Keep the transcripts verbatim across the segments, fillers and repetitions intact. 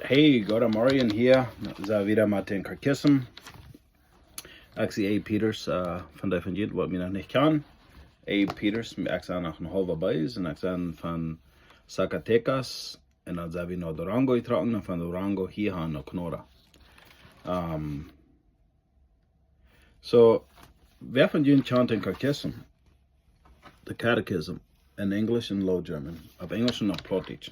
Hey, Gordon Morgan hia. Sent wada met dän Katechism. Ekj sie A. Peters, äh, fa dee von junt waut mie noch nich kjanen. A. Peters, ekj sie noch een haulwa Bees un ekj sie von Zacatecas. Un dan sent wie no Durango jetrocken un von Durango hia no Sonora. Ähm, so, wäa von junt kjant dän Katechism? The Catechism in English and Low German. Opp Enjlisch un opp Plautdietsch.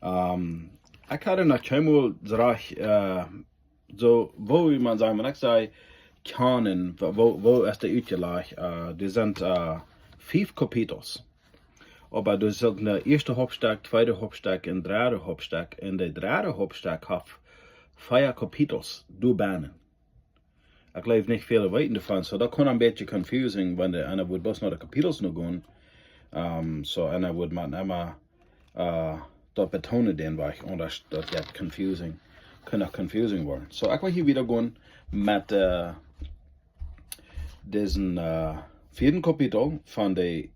Ähm, ekj haud noch kjeenmol soo rajcht, äh, soo, woo wie mau sajen, wan ekj saj, kjanen, woo, woo, woo es dee utjelajcht? Äh, doa sent, äh, fief Kapitels. Oba doa sent de ieeschte Hauptstekj, tweede Hauptstekj un dredde Hauptstekj. Un de dredde Hauptstekj haft vea Kapitels doabennen. Ekj jleew nich väl weeten doavon, so daut kaun een bät confusing, wan eena woat bloos no de Kapitels no gonen. Ähm, so eena woat mau emma, äh, daut betonen dän Wajch, aundasch daut jeit confusing, kaun uk confusing woaren. So ekj well hia wieda gonen met, äh, disen, äh, vieeden Kapitel von de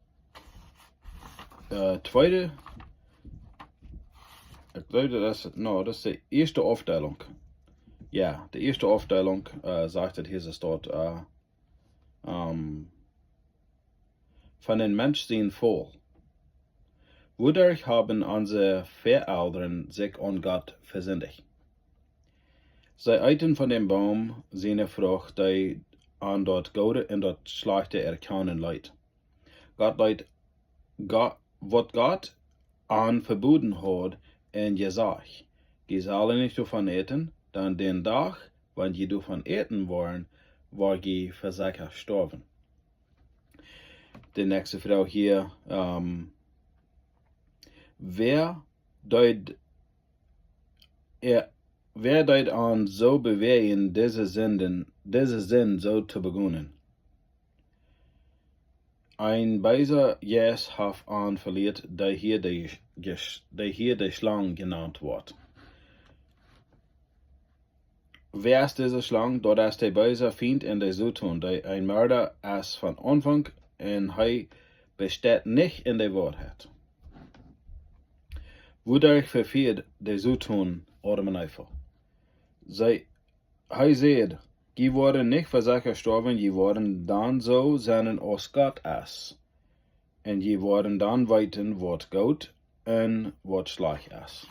äh, tweede, ekj jleew daut es, no, daut es de ieeschte Aufdeelunk. Jo, de ieeschte Aufdeelunk, äh, sajcht daut hia soo steit, äh, ähm, von dän Mensch sien Faul. Wuaderch haben onse Väaelren sikj aun Gott vesindicht? See eeten von dän Boom siene Frucht, dee an daut Goode un daut Schlajchte erkjanen leet. Gott leet, Gott, waut Gott an veboden haud un jesajcht: Jie sellen nich doavon äten, dan dän Dach, wan jie doavon äten woaren, woa jie vesecha stoawen. De näakjste Froag hia, ähm, wäa deed, äh, wäa deed an soo bewäajen, dise Sinden, dise Sind soo to begonen? Een beesa Jeist haft an velieet, dee hia de, Jes-, dee hia de Schlang jenant woat. Wäa es dise Schlang? Daut es de beesa Fient un de Soton, dee een Morda es von Aunfank un hee besteit nich en de Woarheit. Wuaderch vefieed de Soton Adam un Eva? See, hee säd: Jie woaren nich vesecha stoawen, jie woaren dan soo sennen aus Gott es. Un jie woaren dan weeten, waut goot un waut schlajcht es.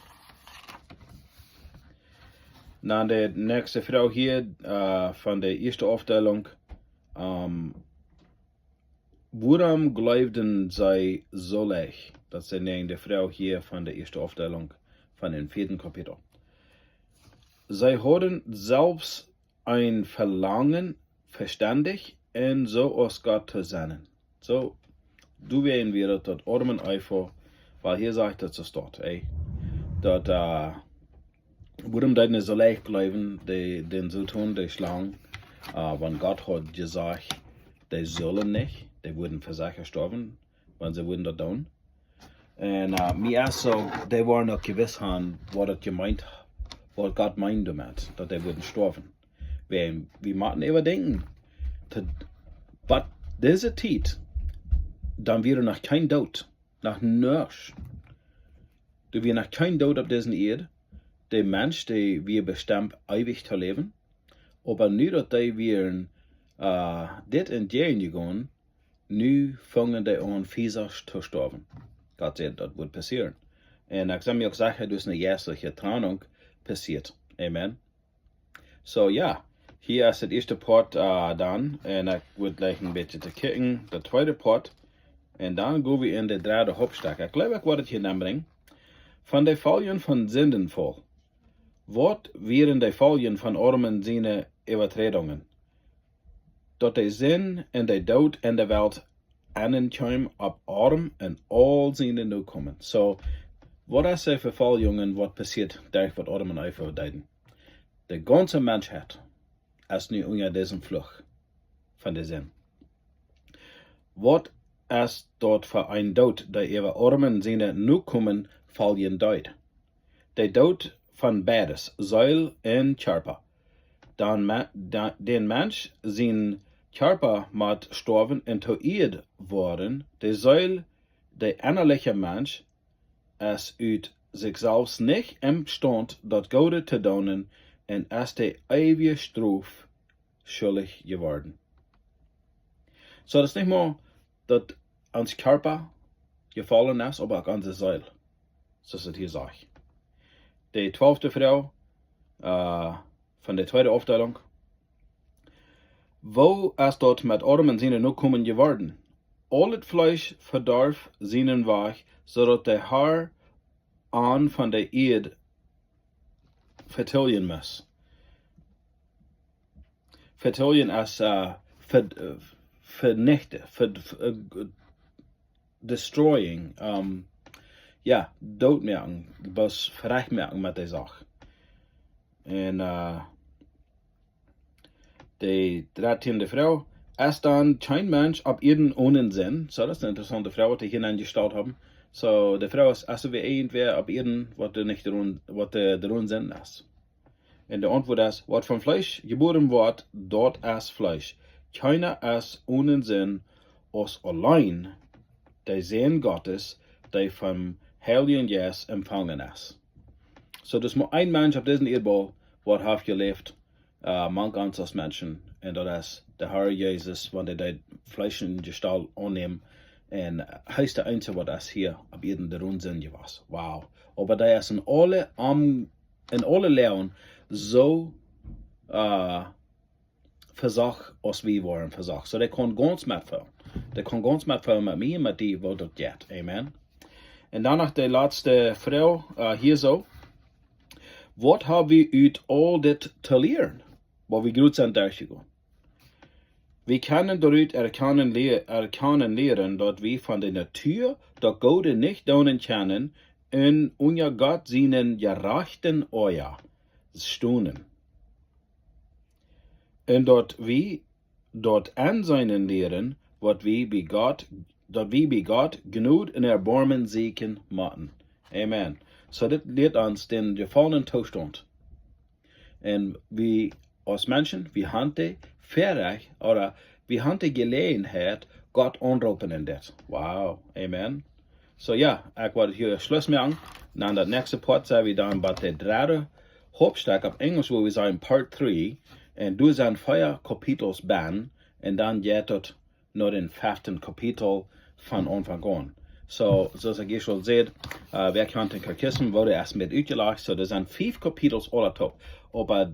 Dan de näakjste Froag hia, äh, von de ieeschte Aufdeelunk. Ähm, wuarom jleewden see soo leicht? Daut es de näajende Froag hia von de ieeschte Aufdeelunk von dän vieeden Kapitel. See hauden selfst een Velangen, vestendich un soo aus Gott to sennen. So, doawäajen wia daut, daut Adam un Eva, wiels hia sajcht daut soo steit, ey, daut, äh, wuarom deeden see soo leicht jleewen, de, dän Soton, de Schlang, äh, wan Gott haud jesajcht, dee sullen nich, dee wudden vesecha stoawen, wan see wudden daut doonen. Un, äh, mie es soo, dee woaren uk jewist haben, waut daut jemeent, waut Gott meend doamet, daut dee wudden stoawen. Wie, wie motten äwadenkjen, daut, waut dise Tiet, dan wia noch kjeen Doot, noch nuscht. Doa wia noch kjeen Doot opp dise Ieed. De Mensch, dee wia bestemt eewich to läwen. Oba nu daut dee wieren, äh, dit entjäajen jegonen, nu fungen dee aun fisasch to stoawen. Gott säd, daut wudd passieren. Un ekj sie mie uk secha, daut eene jeistliche Trennung passieet. Amen. So, jo, hia es daut ieeschte Poat, äh, dan. Un ekj wudd jlikj een bät to kjikjen, daut tweede Poat. Un dan go wie en de dredde Hauptstekj. Ekj jleew, ekj wudd daut hia nenbrinjen. Von de Foljen von Sindenfaul. Waut wieren de Foljen von Adam siene Äwaträdungen? Daut de Sind un de Doot en de Welt aunenn kjeem opp Adam un aul siene Nokomen. So, waut es de Vefoljungen, waut passieet derch waut Adam un Eva deeden? De gaunze Menschheit es nu unja disen Fluch von de Sind. Waut es daut fa een Doot, dee äwa Adam siene Nokomen foljen deed? De Doot von beides, Seel un Kjarpa. Dan Me-, da-, dän Mensch sien Kjarpa mott stoawen un to Ieed woaren. De Seel, de ennaliche Mensch, es ut sikj selfst nich emstaunt daut Goode to doonen, un es de eewje Strof schuldich jeworden. Soo, daut es nich mau daut ons Kjarpa jefollen es, oba uk onse Seel. Soo aus et hia sajcht. De twalfte Froag, äh, von de tweede Aufdeelunk. Woo es daut met Adam un siene Nokomen jeworden? Aul daut Fleesch vedarf sienen Wajch, soo daut de Har an von de Ieed vetiljen must. Vetiljen es, äh, ver-, äh, vernichten, ver-, ver-, äh, destroying, ähm, jo, dootmoaken, bloos verecht moaken met de Sach. Un, äh, de dartieende Froag: Es dan kjeen Mensch opp Ieed onen Sind? Soo, daut es eene interessaunte Froag, waut dee hia aunjestalt haben. Soo, de Froag es, es doa irjentwäa opp Ieed, waut doa nich doa onen, waut doa, doa onen Sind es? Un de Auntwuat es: Waut von Fleesch jebuaren woat, daut es Fleesch. Kjeena es onen Sind, aus auleen de Sän Gottes, dee vom Heiljen Jeist empfangen es. Soo, daut es mau een Mensch opp disen Ieedbaul, waut haft jeläft, äh, mank ons aus Menschen. Un daut es de Har Jesus, wan hee de fleeschelje Jestault aunnäm. Un hee es de eensje, waut es hia opp Ieed doa onen Sind jewast. Wow. Oba dee es en aule, am, en aule Loagen soo, äh, vesocht aus wie woaren vesocht. Soo, dee kaun gaunz metfeelen. Dee kaun gaunz metfeelen met mie un met die, woo daut jeit. Amen. Un dan noch de latste Froag, äh, hia soo. Waut hab wie ut aul dit to lieren? Waut wie goot sent derchjegonen. Wie kjennen doarut erkjanen lie-, erkjanen lieren, daut wie von de Natua daut Goode nich doonen kjennen un unja Gott sienen jerajchten Oaja stonen. Un daut wie daut enseenen lieren, waut wie bie Gott, daut wie bie Gott Jnod un Erboarmen sieekjen motten. Amen. Soo, dit lieet ons dän jefollenen Toostaunt. Un wie aus Menschen, wie haben daut Väarajcht, ooda wie haben de Jeläajenheit, Gott aunroopen en dit. Wow, amen. Soo jo, ekj wull hia Schluss moaken. Dan daut näakjste Poat sent wie dan bie de dredde Hauptstekj, opp Enjlisch wudd wie sajen Part three. Un doa sent vea Kapitels bennen. Un dan jeit daut no dän feften Kapitel von Aunfank aun. Soo, soo aus ekj ieescht aul säd, äh, wäa kjant dän Katechismus, woat ieescht met utjelajcht. Soo, doa sent fief Kapitels aula toop. Oba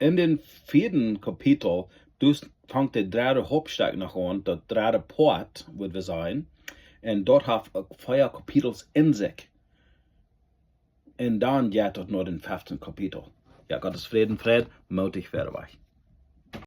en dän vieeden Kapitel, doa fangt de dredde Hauptstekj noch aun, daut dredde Poat, wudd wie sajen. Un daut haft uk vea Kapitels en sikj. Un dan jeit daut no dän feften Kapitel. Jo, Gott sien Fräd, Fräd, mootich wieda wajch.